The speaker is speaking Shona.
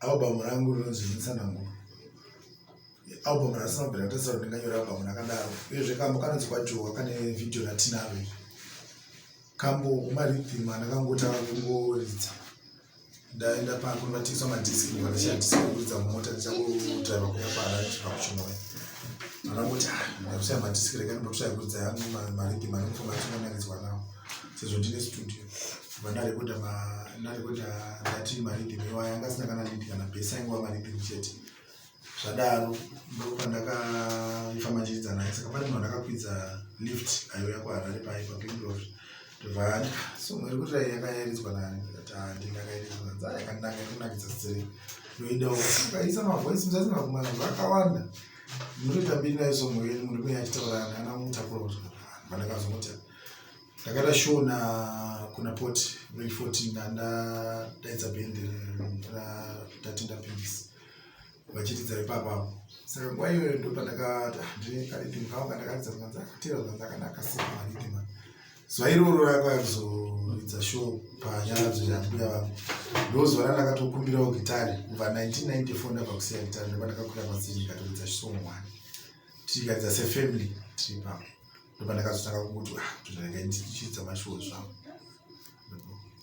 Album rangu rinonzi Mutsananguro. Album rasina kubvira ndatasira kuti ndinganyora album rakadaro. Uyezve kambo kanonzi kwaJowa kane video ratinaro iri. Kambo kumarhythm andakangotanga kungoridza. Ndaenda pakunovatengeswa madisc ndobva ndashaya disc rekuridza mumota ndichangodriver kuuya kuHarare ndichibva kuChinhoyi. Ndakangoti ah ndakushaya madisc rega ndimbotsvaya kuridza yangu marhythm anongofunga achingonakidzwa nawo sezvo ndine studio. Ndobva ndarekodha ndarekodha ndati marhythm iwaya anga asina kana lead kana bass aingova marhythm chete. Zvadaro ndopandakaifamba ndichiridza naye saka pane munhu andakakwidza lift aiuya kuHarare paye paGlengrove ndobva song iri kuti yakayaridzwa nani ndikati ah ndindakayaridzwa nani ah yakanaka yakunakidza sere ndoidawo ukaisa mavoice musasina kumana zvakawanda munotoita mbiri nayo song yenyu murume achitaura ana mutakura kusvika pandakazongoti ndakaita show na kuna port 2014 ndandadaidza bhendi ratatenda pindisi vachiridza ipapo apo saka nguva iyoyo ndo pandakati ah, ndine karithimu kangu kandakaridza zvikanzi akatera zvikanzi akanaka sei marithimu zuva iroro rakauya kuzoridza show panyaradzo yambuya vangu ndozuva randakatokumbirawo gitari kubva 1994 ndabva kusiya gitari ndopandakakwira pastage ndikatoridza song one tikaridza sefamily tiri ipapo ndopandakazotanga kuti ah, totarega ndichiridza mashow zvangu.